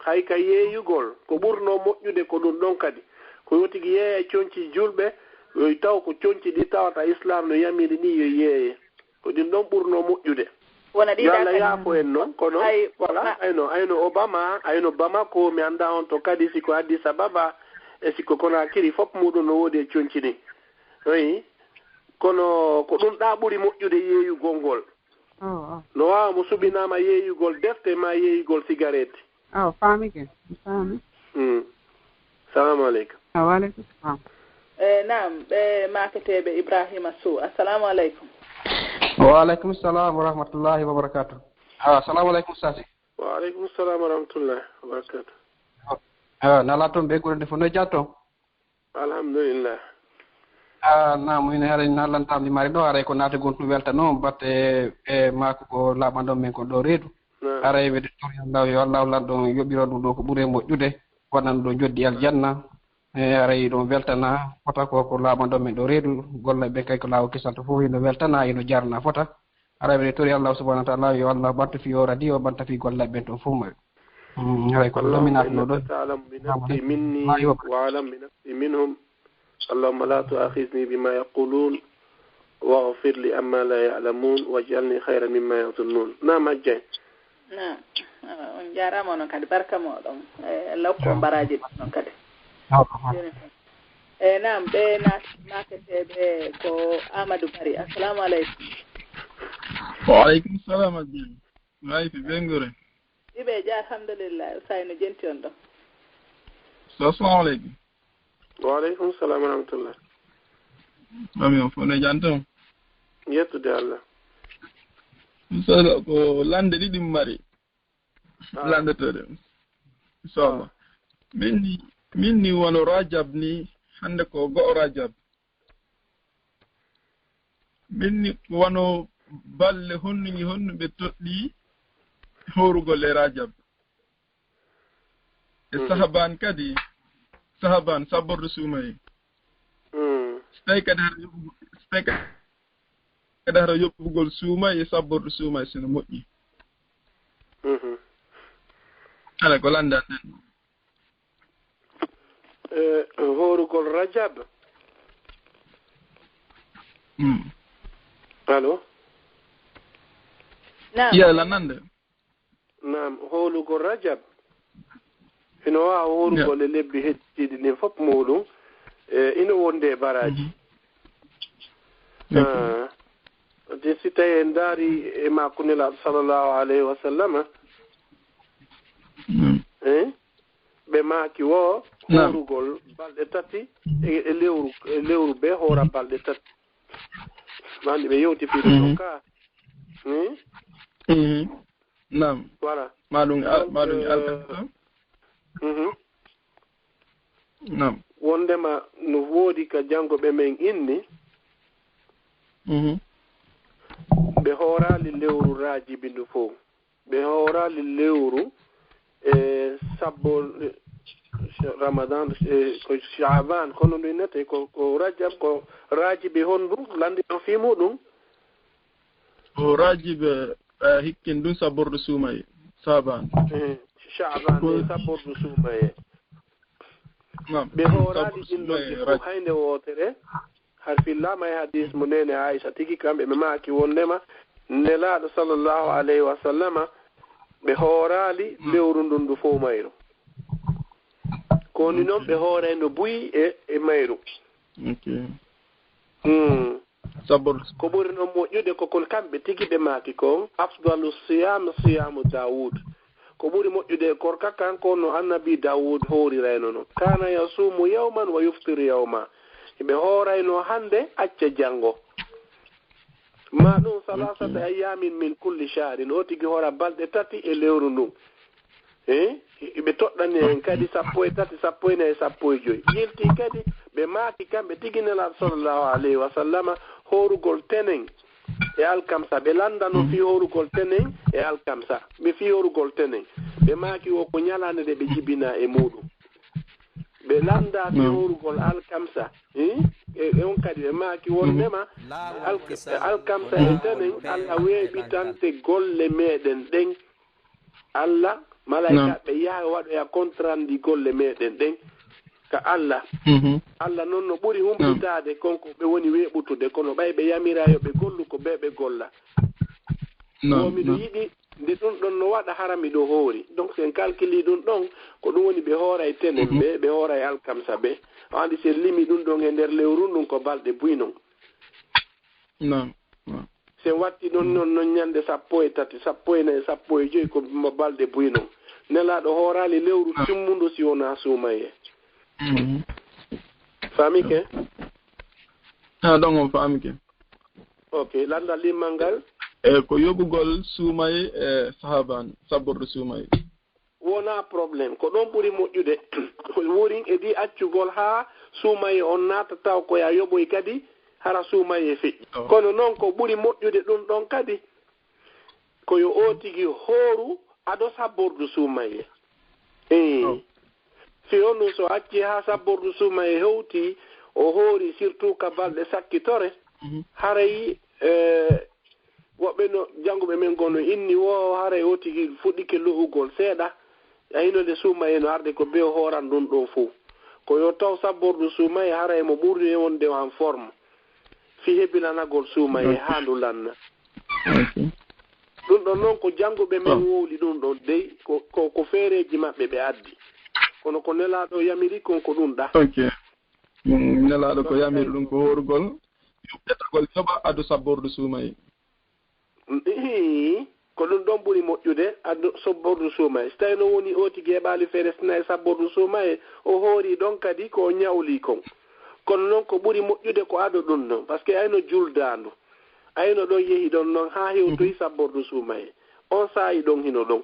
hay ka yeeyugol. Ko ɓurnoo moƴƴude ko ɗum ɗon kadi. Ko yo tigi yeeya conci julɓe, yo taw ko conci ɗi tawata Islam no yamiri ni yo yeeye. Ko ɗin ɗon ɓurnoo moƴƴude. Wona ɗi Yo Allah yaafo en noon, kono Ay, voilà, na- ayno, ayno Obama, ayno Bamako, mi anndaa on to kadi, si ko Addis Ababa, e si ko Conakry, fof muɗum no woodi e conci ɗin. Oyi, kono ko ɗum ɗaa ɓuri moƴƴude yeeyugol ngol. Oh, oh. No waawa mo suɓinaama yeeyugol defte ma yeeyugol sigareeti. Oh, faami ke, mi faami. Mm. Salamu aleykum. Ah, wa aleykum salam. Eh, naam, ɓe maaketeeɓe Ibrahima Sow. Assalamu aleykum. Wa aleykum salam wa rahmatullahi wa barakatuh. Ah, assalamu aleykum, Sasi. Wa aleykum salam wa rahmatullahi wa barakatuh. Ah, nala toon ɓe gure nde fof no jam toon? Alhamdulillah. Ah, naam, ine haray na lantaam ndi mari ɗo, haray ko naate gon ɗum welta noon, batte e maako ko laaɓanɗo men kon ɗo reedu. Naam. Haray mbiɗa tori Allah, yo Allah lanɗo yoɓiro ɗum ɗo ko ɓuri e moƴƴude, waɗan ɗum ɗo joddi aljanna. E haray ɗum weltana fota ko, ko laaɓanɗo men ɗo reedu, golle ɓe kay ko laawo kisal to fof, hino weltana, hino jarna fota. Haray mbiɗa tori Allah subhanahu wa ta'ala, yo Allah ɓantu fii o radio, ɓanta fii golle ɓen to fof mo. Mm, haray ko ɗum اللهم ɗo mi إنك naatno ɗo. تعلم بنفسي مني وأعلم بنفسي منهم. اللهم لا تؤاخذني بما يقولون واغفر لي عما لا يعلمون واجعلني خيرا مما يظنون. Naam, Hajja. Naam. Ah, on jaaraama onon kadi, barka mooɗon. Eh, Allah hokku on baraaji ɗin noon kadi. Jooni tan. Eh, naam, ɓe naat-, naateteeɓe ko Amadou Bari. Assalamu aleykum. Wa aleykum salam, Hajja. Maayi fi ɓeynguure? Iɓe ja, alhamdulillah. Usay no jenti on ɗo. So, assalamu aleykum. Wa aleykum salam wa rahmatullah. Mami on fof no jam toon? Yettude Allah. Inshallah, ko lande ɗiɗi mi mari. Ah. Landetooɗe. Inshallah. Ah. Min ni, min ni wano Rajab ni, hannde ko go'o Rajab. Min ni wano balɗe honnuji honnu ɓe toɗɗi horugol e Rajab. E Mhm. Sahaban kadi, Sahaban, sabbordu suumaye. Mm. So tawi kadi hara yoɓugol, so tawi kadi hara yoɓugol suumaye e sabbordu suumaye sino moƴƴi. Mhm. Kala ko lanndan ɗen. Eh, horugol Rajab. Mm. Allo? Naam. Iya, la nande. Naam, hoolugol Rajab. Ino waawa hoolugol e lebbi heddiiɗi ɗin fof muɗum. Eh, ino wondi e baraaji. Mhm. Ah, de si tawi en ndaari e makko Nelaaɗo sallallahu alayhi wa sallama, eh, ɓe maaki wo hoorugol balɗe tati e, e lewru, e lewru be hoora balɗe tati. Mani ɓe yewti fii ɗum ɗon ka. Hmm? Mhm. Naam. Voilà. Ma ɗum al-, donc, ma ɗum euh, alkata. Mhm. Naam. Wondema no woodi ka janngo ɓe men inni, mhm, ɓe hooraali lewru Rajibi ndu fof. Ɓe hooraali lewru, e, sabbo, e, Ramadan, e, ko Shaaban, kono ndu innete ko, ko Rajab, ko Rajibi honndu lanndino fii muɗum? Ko Rajibi, e, hikkin ɗum sabbordu suumaye, Shaaban. E, Shaaban, e, sabbordu suumaye. Naam. Ɓe hooraali ɗin ɗon ɗi fof hay nde wootere. Har fillaama e hadiis mo neene Aisha tigi, kamɓe ɓe maaki wondema Nelaaɗo sallallahu alayhi wa sallama ɓe hooraali lewru ndun ndu fof mayru. Ko woni noon ɓe hoorayno buy e, e mayru. Ok. Hmm. Sabor. Ko ɓuri noon moƴƴude ko kon kamɓe tigi ɓe maaki kon, afdalu siyam siyamu Dawud. Ko ɓuri moƴƴude e korka kan ko no Annabi Dawud hoorirayno non. Kana yasumu yawman wa yuftiru yawma. Hiɓe hoorayno hannde, acca janngo. Ma ɗum salasata ayyamin min kulli shahrin. O tigi hoora balɗe tati e lewru ndun. Eh? Ɓe toɗɗani en kadi sappo e tati, sappo e nayi, sappo e joy. Yilti kadi, ɓe maaki kamɓe tigi Nelaaɗo sallallahu alayhi wa sallama, hoorugol tenen e alkamsa. Ɓe lanndano fii hoorugol tenen e alkamsa. Ɓe fii hoorugol tenen. Ɓe maaki wo ko ñalaande nde ɓe jibinaa e muuɗum. Ɓe lanndaa fii horugol alkamsa. Hii? E, e on kadi ɓe maaki wonndema al-, alkamsa e tenen Alla weeɓitante golle meɗen ɗen. Alla, malaykaaɓe yaha waɗoya kontrandi golle meɗen ɗen ka Alla. Alla non no ɓuri humpitaade kon ko ɓe woni weeɓutude, kono ɓay ɓe yamiraa yo ɓe gollu ko bee ɓe golla. Wo miɗo yiɗi nde ɗun ɗon no waɗa hara miɗo hoori. Donc, si en calculi ɗun ɗon, ko ɗun woni ɓe hooray tenen ɓe, ɓe hooray alkamsa ɓe. A anndi si en limi ɗun ɗon e nder lewru ndun ko balɗe buy non. Si en watti ɗon non, non ñande sappo e tati, sappo e nayi, sappo e joy ko ma-, balɗe buy non. Nelaaɗo hooraali lewru timmundu si wonaa suumayee. Faamike? Ha, ɗon on faamike. Ok, lanndal limmal ngal? E ko yoɓugol suumayee e sahaabaan, sabbordu suumayee. Wonaa problème. Ko ɗon ɓuri moƴƴude. Wurin e di accugol haa suumayee on naata taw ko ya yoɓoy kadi hara suumayee feƴƴi. Kono non ko ɓuri moƴƴude ɗun ɗon kadi, ko yo oo tigi hooru ado sabbordu suumayee. Ee. Si honɗun so acci haa sabbordu suumayee hewti, o hoori surtout ka balɗe sakkitore, haray, eh, woɓɓe no jannguɓe men goo no inni wo haray o tigi fuɗɗike lo'ugol seeɗa. A hino nde suumayee no arde ko bee o hooran ɗun ɗon fow. Ko yo taw sabbordu suumayee haray mo ɓurni wonde en forme fii hebilanagol suumayee haa ndu lanna. Ɗun ɗon non ko jannguɓe men wowli ɗun ɗon dey, ko, ko, ko feereeji maɓɓe ɓe addi. Kono ko Nelaaɗo yamiri kon ko ɗun ɗa. Ok. Mm, Nelaaɗo ko yamiri ɗun ko hoorugol, yuɓɓetagol yoɓa ado sabbordu suumayee. Hii, ko ɗun ɗon ɓuri moƴƴude, ado sabbordu suumayee. Si tawii no woni o tigi heɓaali feere si nayi sabbordu suumayee, o hoori ɗon kadi ko o ñawli kon. Kono non ko ɓuri moƴƴude ko ado ɗun ɗon, parce que ayno juldaandu, ayno ɗon yehi ɗon non haa hewtoyi sabbordu suumayee. On saa'i ɗon hino ɗon.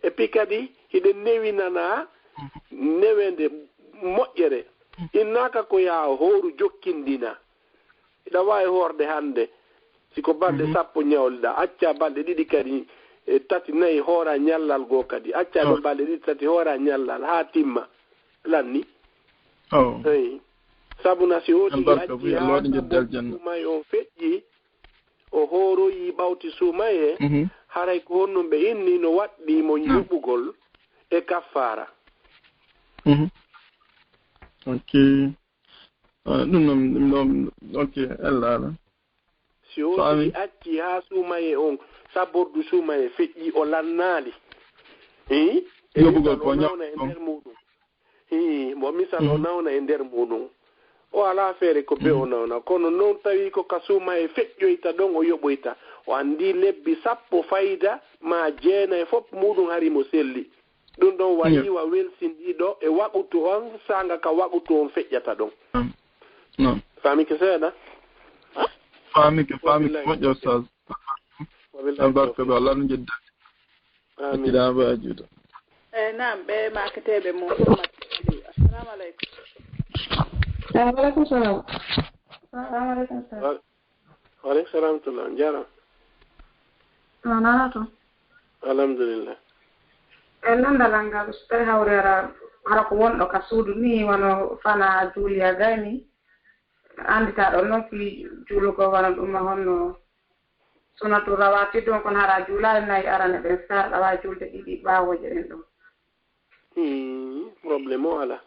Et puis kadi hiɗen newinanaa neweende moƴƴere. Innaaka ko yaa hooru jokkindina. Hiɗa waawi hoorde hannde, si ko balɗe sappo ñawliɗaa, accaa balɗe ɗiɗi kadi, e tati, nayi, hooraa ñallal goo kadi. Accaa ɗon balɗe ɗiɗi, tati, hooraa ñallal haa timma. Lanni? Eyi. Sabu na si o tigi accii haa sabbordu suumayee on feƴƴi, o hooroyii ɓawti suumayee, haray ko honɗun ɓe inni no waɗɗii mo yoɓugol e kaffaara? Ok. Ah, ɗun non, ɗun non, ok, ella ala. Si o tigi accii haa suumayee on, sabbordu suumayee feƴƴi, o lannaali. Hii? E yoɓugol misal, ko o nawna e nder muuɗun. Hii, mo misal o nawna e nder muuɗun. O alaa feere ko bee o nawna. Kono non tawi ko ka suumayee feƴƴoyta ɗon o yoɓoyta. O anndii lebbi sappo fayda maa jeenay fof muuɗun hari mo selli. Ɗun ɗon waɗi wa welsindiiɗo e waqutu on, saanga ka waqutu on feƴƴata ɗon. Faamike seeɗa? Faamike, faamike. Moƴƴo, Ustaz. Albarka ɓe Allah no jedda. Amin. Acciɗa ba juuta. Eh, naam, ɓe maaketeeɓe mo Muhammad Aliou. Assalamu alaikum. Wa alaikum salam. Assalamu alaikum salam. Wa alaikum salam tullah. Jara. No nana to? Alhamdulillah. En nan dalal ngal, so tawi hawri hara, hara ko wonɗo ka suudu ni, wano fana juuliya gayni, anndita ɗon non fii juulugol wano ɗum ma honno sunnatu rawaatib ɗon, kono hara juulaali nayi arane ɗen, sa ɗawa juulde ɗiɗi ɓaawoje ɗen ɗon. Hmm, problème o ala.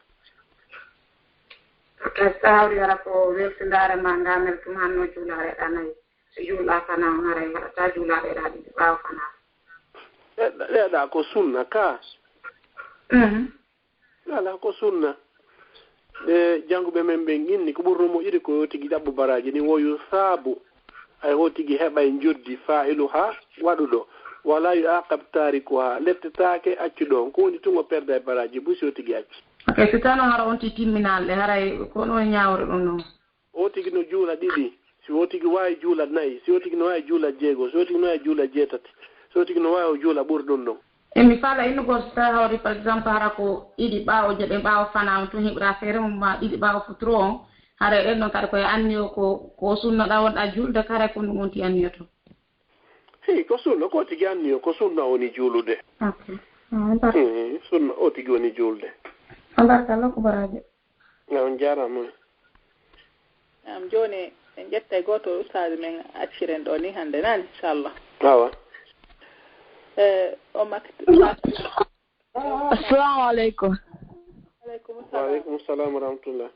Sa hawri hara ko welsindaare ma ngamel tuma hanno juulaare ɗa nayi. Si juulɗa fana on haray haɗata juulaɗe ɗa ɗiɗi ɓaawo fana. Ɗeɗa, ɗeɗa ko sunna ka. Mhm. Ala ko sunna. Ɓe jannguɓe men ɓen inni ko ɓurno moƴƴude ko yo tigi ɗaɓɓu baraaji ɗin, wo yusaabu. Ay, o tigi heɓay njoddi faa'iluha, waɗuɗo. Wala yu'aqab tarikuha, lettetaake accuɗo on. Ko woni tun o perday baraaji buy si o tigi acci. Ok, si tawno hara on ti timminal ɗe, haray ko on woni ñaawre ɗum ɗon? O tigi no juula ɗiɗi. Si o tigi waawi juula nayi, si o tigi no waawi juula jeego, si o tigi no waawi juula jeetati, si o tigi no waawi o juula ɓuri ɗum ɗon. E mi faala innugol so tawi hawri, par exemple, hara ko ɗiɗi ɓaawo je ɗen ɓaawo fana on tun heɓira feere mum ma ɗiɗi ɓaawo futuro on, haray ɗen ɗon kadi koye anniyo ko, ko sunna ɗa wonɗa juulde, kare ko ɗum wonti anniyo to. Hey, ko sunna, ko tigi anniyo, ko sunna woni juulude. Ok. Ah, barka. Hmm, sunna o tigi woni juulde. Ah, barka, Allah ko baraajo. Na on jaaraama. Naam, jooni en ƴettay gooto ustaaji men acciren ɗo ni hannde, nani, inchallah. Awa. Eh, o mak-, Assalamu aleykum. Aleykum salam. Wa aleykum salam wa rahmatullah.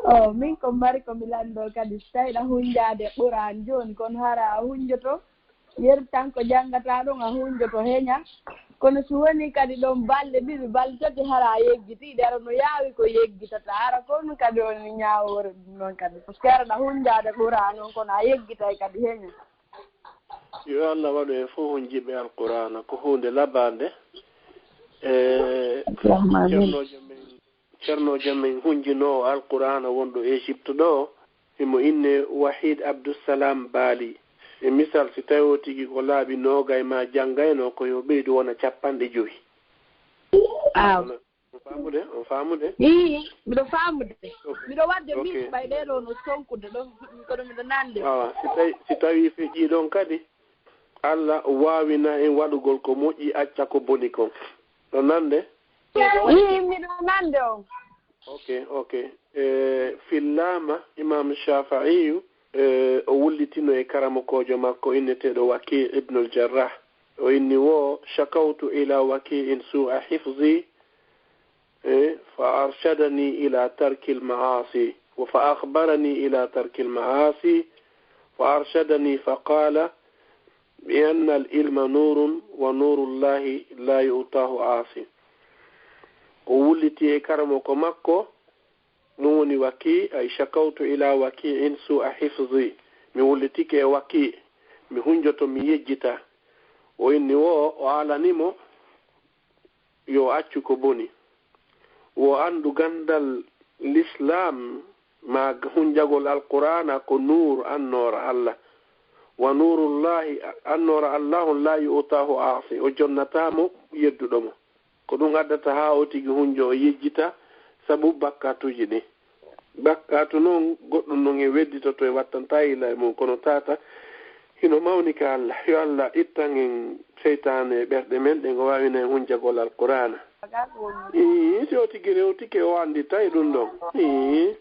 O, min ko mari ko mi lanndo kadi, so tawi ɗa hunjaade Qur'an jooni, kono hara a hunjoto, yeru tan ko janngata ɗon, a hunjoto heña. Kono so woni kadi ɗon balɗe ɗiɗi, balɗe tati, hara a yeggitii, ɗe ara no yaawi ko yeggitata, hara ko ɗum kadi woni ñaawoore ɗum noon kadi. Parce que ara ɗa hunjaade Qur'an on, kono a yeggitay kadi heña. Yo Allah waɗu en fof hunjiiɓe Alqur'aana, ko huunde labaande. E Allahumma amiin. Ceernoojo men, ceernoojo men hunjinoowo Alqur'aana wonɗo Égypte ɗo, himo innee Wahid Abdussalam Baali. E misal, si tawii o tigi ko laabi noogay maa janngayno, ko yo ɓeydu wona capanɗe jowi. Aw. On faamude? On faamude? Ii, miɗo faamude. Ok. Miɗo waɗde Ok. Min ɓay ɗee ɗoo no sonkude ɗo, kono miɗo nande. Awa, si tawi, si tawii feƴƴii ɗon kadi, Allah waawina en waɗugol ko moƴƴi, acca ko boni kon. Ɗo nande? Ii, miɗo nande on. Ok, ok. E, fillaama Imam Shafi'iyu, e, o wullitino e karamokoojo makko inneteeɗo Waki' ibnul Jarrah. O inni wo, "Shakawtu ila Waki'in su'a hifzi, eh, fa arshadani ila tarkil ma'asi, wa fa akhbarani ila tarkil ma'asi, fa arshadani fa qala bi anna al ilma nurun wa nurullahi la yu'tahu asi." O wulliti e karamoko makko, ɗum woni Waki', ay shakawtu ila Waki'in su'a hifzi. Mi wullitike e Waki', mi hunjoto, mi yejjita. O inni wo, o alani mo, yo accu ko boni. Wo anndu ganndal Lislaam, maa hunjagol Alqur'aana ko nuur, annoora Allah. Wa nuurullaahi, annoora Allaahu, laa yu'taahu aasi, o jonnataa mo yedduɗo mo. Ko ɗum addata haa o tigi hunjo, o yejjita sabu bakkaatuuji ɗi. Bakkaatu noon, goɗɗum noon en wedditoto, en wattantaa yila e mum, kono tata hino mawni ka Allah. Yo Allah ittan en seytaane e ɓerɗe men ɗen, o waawina en hunjagol Alqur'aana. Ii, si o tigi rewtike, o annditay ɗum ɗon. Ii.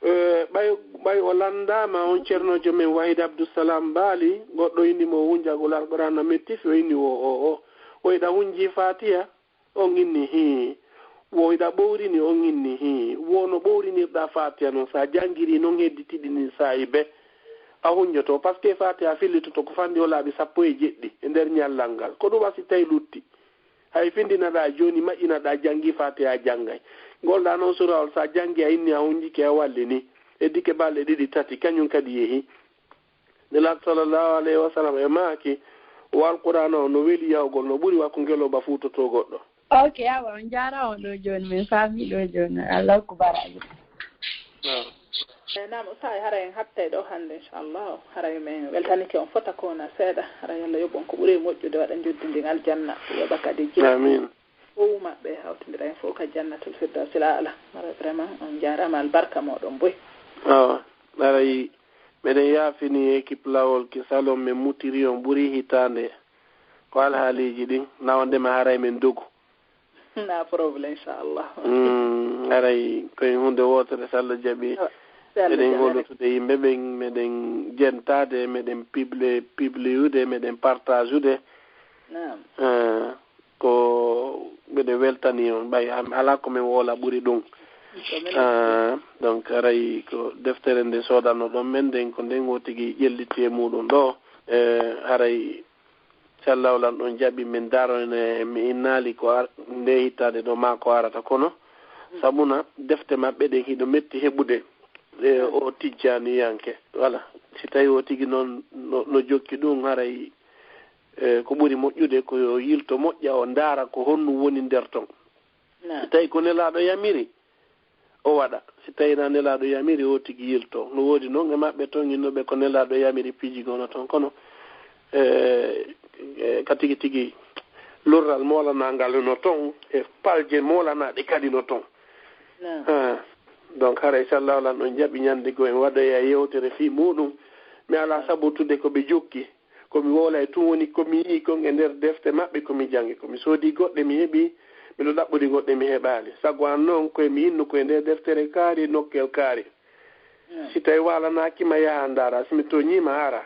Eh, ɓay, ɓay o lanndaama on ceernoojo men Wahid Abdussalam Baali, goɗɗo inni mo hunjagol Alqur'aana mettis, o inni o, o, o, o iɗa hunji Faatiha? On inni hii. Wo iɗa ɓowrini? On inni hii. Wo no ɓowrinirɗaa Faatiha non, sa janngiri non hedditiɗi ɗin saa'i be, a hunjoto. Parce que Faatiha fillitoto ko fanɗi o laaɓi sappo e jeɗɗi e nder ñallal ngal. Ko ɗum wasi tawi lutti. Hay findinaɗaa jooni, maƴƴinaɗaa, janngi Faatiha, a janngay. Ngolɗaa non surawol, sa janngi, a inni, a hunjike, a wallini. Heddike balɗe ɗiɗi, tati, kañum kadi yehi. Nelaaɗo sallallahu alayhi wa sallam e maaki, o Alqur'aana o no weli yahugol, no ɓuri wa ko ngelooba fuutotoo goɗɗo. Ok, awa, on jaaraama ɗo jooni, min faami ɗo jooni. Allah hokku baraaji. Naam. Eh, naam, Oustaz, hara en hattay ɗo hannde, inchallah. Hara min weltanike on fota ko wona seeɗa. Hara yo Allah yoɓ on ko ɓuri moƴƴude, waɗa njoddundin aljanna, yoɓa kadi jikku. Amiin. Fow maɓɓe hawtindira en fow ka Jannatul Firdawsil Aala. Hara vraiment, on jaaraama, albarka mooɗon boy. Awa, aray, meɗen yaafini équipe Lawol Kisal on, min mutiri on ɓuri hitaande. Ko alhaaliiji ɗin, na on ndema haray min dogu. Na problème, inchallah. Mm, aray, ko e huunde wootere, so Allah jaɓi. Ah, so Allah jaɓi. Meɗen holutude yimɓe ɓen, meɗen jentaade, meɗen pible-, pibliyude, meɗen partageude. Naam. Eh, ko meɗen weltani on, ɓay am-, alaa ko min woola ɓuri ɗum. Ko min Ah, donc, aray ko deftere nde soodano ɗon men nden, ko nden woo tigi ƴelliti e muuɗum ɗo. Eh, aray Inchallahu, lan ɗon jaɓi min darone, mi innaali ko ar-, nde hittaande ɗo maa ko arata, kono sabuna defte maɓɓe ɗen hiɗo metti heɓude, e o tijjaaniyanke. Wala, si tawi o tigi noon no, no jokki ɗum, haray, e, ko ɓuri moƴƴude ko yo yilto moƴƴa, o ndaara ko honɗum woni nder ton. Naam. Si tawi ko Nelaaɗo yamiri, o waɗa. Si tawii na Nelaaɗo yamiri, o tigi yilto. No woodi noon e maɓɓe toon innooɓe ko Nelaaɗo yamiri piiji goo no toon, kono, e, e, ka tigi tigi lurral moolanangal no toon, e palje moolanaaɗe kadi no toon. Naam. Ah, donc, hara inchallahu lan ɗon jaɓi ñande goo en waɗoya yewtere fii muuɗum. Mi alaa sabutude ko ɓe jokki. Ko mi wowlay tun woni ko mi yi'i kon e nder defte maɓɓe, ko mi jangi, ko mi soodi goɗɗe mi heɓi, miɗo ɗaɓɓodi goɗɗe mi heɓaali. Sago an non, ko e mi innu ko e nder deftere kaari, nokkel kaari. Si tawi waalanaaki ma, yaha ndaara, si mi tooñii ma, hara.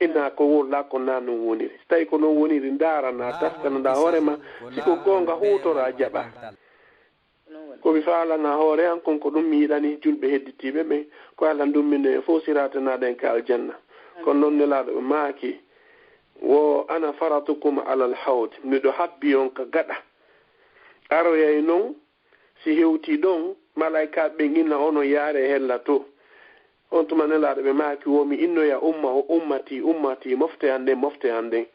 Inna ko wowluɗaa kon naa non woniri. Si tawi ko non woniri, ndaara naa taskana ndaa hoore ma, si ko goonga, huutora, jaɓa. Ko mi faalana hoore an kon, ko ɗum mi yiɗani julɓe hedditiiɓe ɓen, ko Alla ndummino en fow siraata, naaɗa en ka aljanna. Kono non Nelaaɗo ɓe maaki, wo ana faratukum alal hawd, miɗo habbi on ka gaɗa. Aroyay non, si hewtii ɗon, malaykaaɓe ɓen inna onon yaare hella to. On tuma Nelaaɗo ɓe maaki, wo mi innoya, umma o ummati, ummati, mofte an ɗen, mofte an ɗen.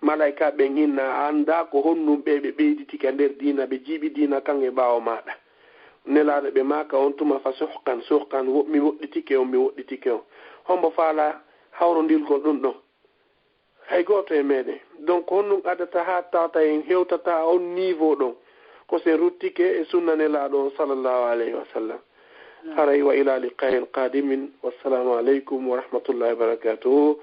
Malaykaaɓe ɓen inna, a anndaa ko honɗum ɓe ɓe ɓeyditike nder diina, ɓe jiiɓi diina kan e ɓaawo maaɗa. Nelaaɗo ɓe maaka on tuma, fa suhqan, suhqan, wo-, mi woɗɗitike on, mi woɗɗitike on. Hombo faala hawrondirgol ɗum ɗon? Hay gooto e meɗen. Donc, honɗum adata haa tawata en hewtata on niveau ɗon? Ko sen ruttike e sunna Nelaaɗo on, sallallahu alayhi wa sallam. Haray, wa ila liqa'in qadimin. Wassalamu alaykum wa rahmatullahi wa barakatuhu.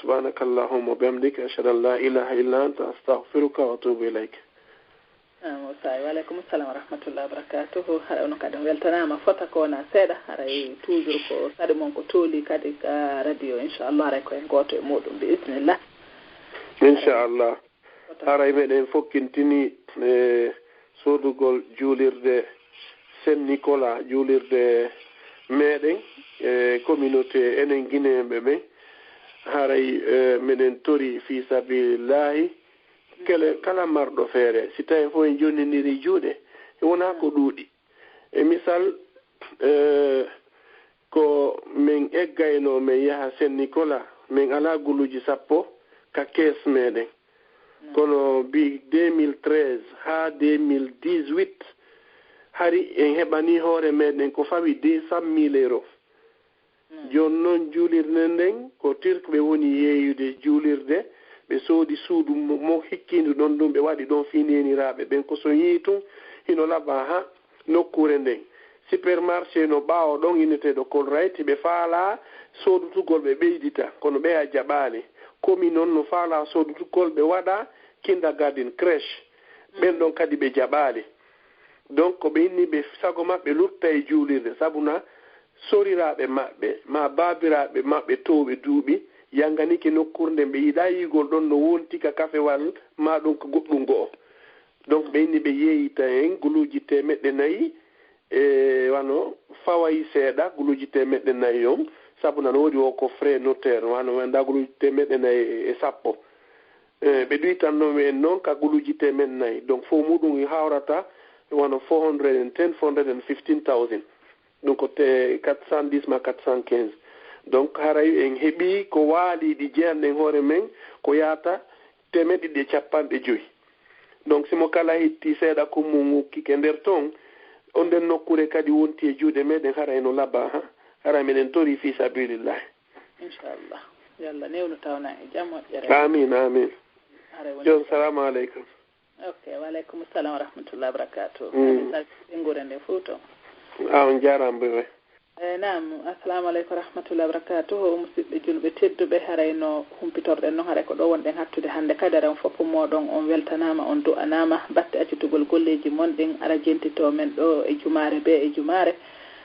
Subhanaka Allahumma wa bihamdika, ashhadu an la ilaha illa anta, astaghfiruka wa atubu ilayk. Naam, Oustaz. Wa aleykum salam wa rahmatullahi wa barakatuhu. Haray onon kadi on weltanaama fota ko wona seeɗa. Haray toujours ko saɗi mon ko tooli kadi ka radio, inchallah, haray ko en gooto e muɗum, bi iznillah. Inchallah. Haray meɗen fokkintini e soodugol juulirde Saint Nicolas, juulirde meɗen e communauté enen Guinéen ɓe ɓen. Haray, e, meɗen tori fi sabilillahi kele, kala marɗo feere, si tawi fof en jonnindiri juuɗe, wonaa ko ɗuuɗi. E misal, e, ko min eggayno min yaha Saint Nicolas, min alaa guluuji sappo ka kees meɗen. Kono bi deux mille treize haa deux mille dix-huit, hari en heɓani hoore meɗen ko fawi deux cent mille euros. Jooni noon, juulirde nden, ko Turk ɓe woni yeeyude juulirde, ɓe soodi suudu mo, mo hikkiindu ɗon ɗum, ɓe waɗi ɗon fii neeniraaɓe ɓen. Ko so yii tun, hino laba ha nokkuure nden. Supermarché no ɓaawo ɗon, inneteeɗo Colruyt, ɓe faalaa soodutugol, ɓe ɓeydita, kono ɓeya jaɓaali. Komi non no faalaa soodutugol, ɓe waɗa kindergarten, crèche. Ɓen ɗon kadi ɓe jaɓaali. Donc, ko ɓe inni ɓe sago maɓɓe lutta e juulirde, sabu na soriraaɓe maɓɓe, maa baabiraaɓe maɓɓe toowɓe duuɓi, yanganike nokkuure nden, ɓe yiɗaa yiigol ɗon no wonti ka kafewal, maa ɗum ko goɗɗum go'o. Donc, ɓe inni ɓe yeeyita en guluuji teemeɗɗe nayi, e wano fawayi seeɗa guluuji teemeɗɗe nayi on, sabu na no woodi o ko frais notaire, wano wonda guluuji teemeɗɗe nayi e sappo. E, ɓe ɗuytanno en noon ka guluuji teemeɗɗe nayi. Donc, fof muɗum hawrata wano four hundred and ten, four hundred and fifteen thousand. Ɗum ko te quatre cent dix ma quatre cent quinze. Donc, haray en heɓi ko waali ɗi jeyanɗen hoore men, ko yaata teemeɗɗe ɗiɗi e capanɗe joyi. Donc, si mo kala hetti seeɗa ko mum ukkike nder toon, on nden nokkuure kadi wonti e juuɗe meɗen, haray no laba, ha? Haray meɗen tori fi sabilillahi. Inchallah. Yo Allah newnu tawna e jam moƴƴere. Amin, amin. Haray woni. Jon, salamu aleykum. Ok, wa aleykum salam wa rahmatullahi wa barakatuh. Mm. Message ɓe nguure nde fof to. A on jaaraama, bébé. E, naam, assalamu aleykum wa rahmatullahi wa barakatuh. Musidɓe julɓe tedduɓe, haray no humpitorɗen noon, haray ko ɗo wonɗen hattude hannde kadi, haray on fof mooɗon on weltanaama, on du'anaama, batte accitugol golleeji mon ɗin, ara jentito men ɗo e jumaare be e jumaare.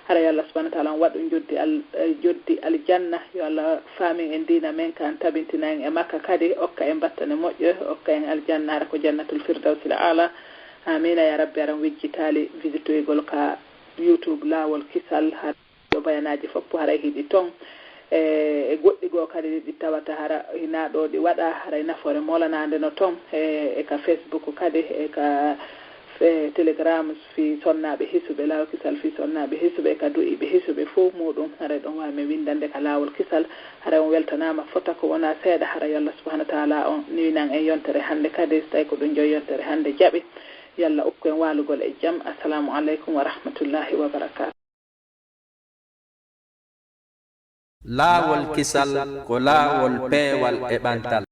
Hara yo Allah subhanahu wa ta'ala on waɗu joddi al-, eh, joddi aljanna. Yo Allah faamin en diina men kan, tabintina en e makka kadi, okka en battane moƴƴe, okka en aljanna, hara ko jannatul firdawsil aala. Amiina ya rabbi. Aran wejjitaali visitoygol ka YouTube Laawol Kisal, hara ɗo bayanaaji fof haray hiɗi ton. E, e goɗɗi goo kadi ɗi tawata hara hinaa ɗo ɗi waɗa, haray nafoore molanaande no ton. E, e ka Facebook kadi, e ka fe-, Telegram fii sonnaaɓe hisuɓe, Laawol Kisal fii sonnaaɓe hisuɓe, e ka du'iiɓe hisuɓe, fow muuɗum haray ɗon waawi men winndande ka Laawol Kisal. Haray on weltanaama fota ko wonaa seeɗa, haray yo Allah subhanahu wa ta'ala on niwinan en yontere hannde kadi, so tawi ko ɗum joy yontere hannde jaɓi. Yo Allah ukku en waalugol e jam. Assalaamu aleykum wa rahmatullahi wa barakaatuh. Laawol Kisal ko laawol peewal e ɓantal.